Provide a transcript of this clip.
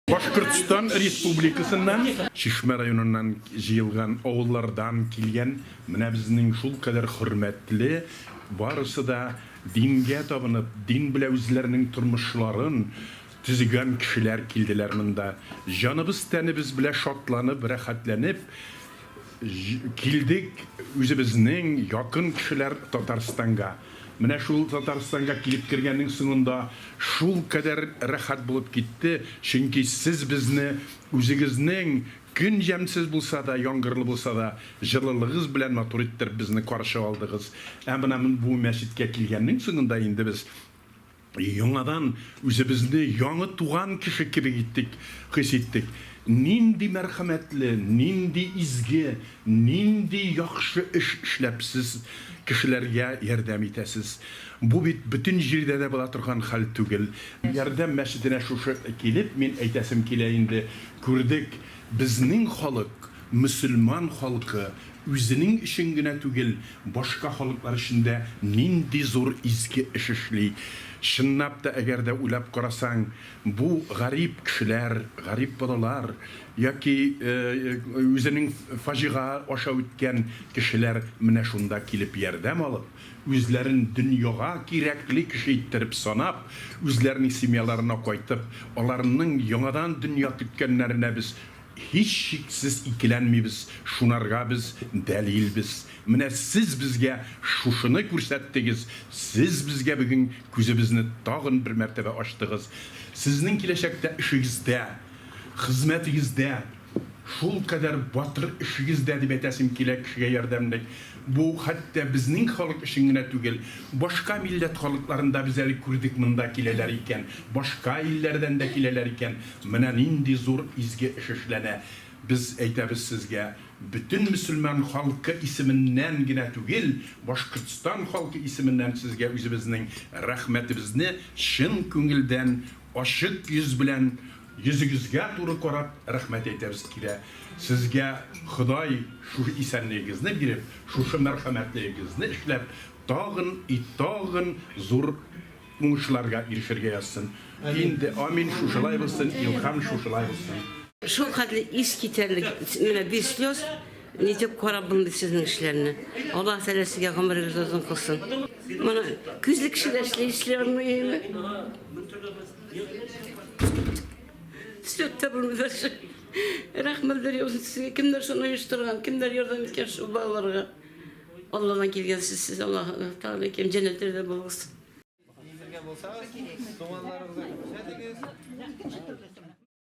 Башкортстан Республикасыннан, Чишмә районыннан җыелган авыллардан килгән менә безнең шулкадәр хөрмәтле, барысы да дингә табынып, дин белән үзләренең тормышларын төзегән кешеләр килделәр монда. Җаныбыз-тәнебез белән шатланып, рәхәтләнеп килдек үзебезнең якын кешеләр Татарстанга. Менә шул Татарстанга килеп кергәннең соңында шулкадәр рәхәт булып китте, чөнки сез безне үзегезнең көн ямьсез булса да, яңгырлы булса да, җылылыгыз белән матур иттереп безне каршы алдыгыз. Ә менә бу мәчеткә килгәннең соңында инде без Яңадан үзебезне яңы туган кеше кебек иттек, хис иттек. Нинди мәрхәмәтле, нинди изге, нинди яхшы эш эшләп сез кешеләргә ярдәм итәсез. Бу бит бөтен җирдә дә була торган хәл түгел. Ярдәм мәчетенә шушы килеп, мин әйтәсем килә инде, күрдек, безнең халык, мөселман халкы Үзенең өчен генә түгел, башка халыклар өчен дә нинди зур изге эш эшли. Чынлап та, әгәр дә уйлап карасаң, бу гарип кешеләр, гарип балалар яки үзенең фаҗига аша үткән кешеләр менә шунда килеп ярдәм алып, үзләрен дөньяга кирәкле кеше иттереп санап, үзләренең семьяларына кайтып, аларның яңадан дөнья көткәннәренә без Һичшиксез икеләнмибез, шунарга без дәлилбез. Менә сез безгә шушыны күрсәттегез, сез безгә бүген күзебезне тагын бер мәртәбә ачтыгыз. Сезнең киләчәктә эшегездә, хезмәтегездә, шулкадәр батыр эшегездә дип әйтәсем килә, кешегә ярдәмлек. Бу хәтта безнең халык өчен генә түгел, башка милләт халыкларын да без әле күрдек, монда киләләр икән, башка илләрдән дә киләләр икән. Менә нинди зур изге эш эшләнә. Без әйтәбез сезгә, бөтен мөселман халкы исеменнән генә түгел, Башкортстан халкы исеменнән сезгә үзебезнең рәхмәтебезне чын күңелдән, ачык йөз белән, йөзегезгә туры карап рәхмәт әйтәбез килә. Сезгә Ходай шушы исәнлегегезне биреп, шушы мәрхәмәтлегегезне эшләп, тагын и тагын зур уңышларга ирешергә язсын. Инде амин, шушылай булсын, илһам шушылай булсын. Шул хәтле ис китәрлек, менә без слез, нитеп карап булмый сезнең эшләрне. Аллаһ Тәгалә сезгә гомерегезне озын кылсын. Моны күзле кеше дә эшли, эшли алмый. Сөт тә булмый даже. Рәхмәт бер сезгә. Кемнәр шуны оештырган, кемнәр ярдәм иткән шул балаларга. Алладан килгән сез, сез Аллаһ Тәгалә кем җәннәтләрдә булыгыз. Килгән булсагыз, туганнарыгызга күрсәтегез.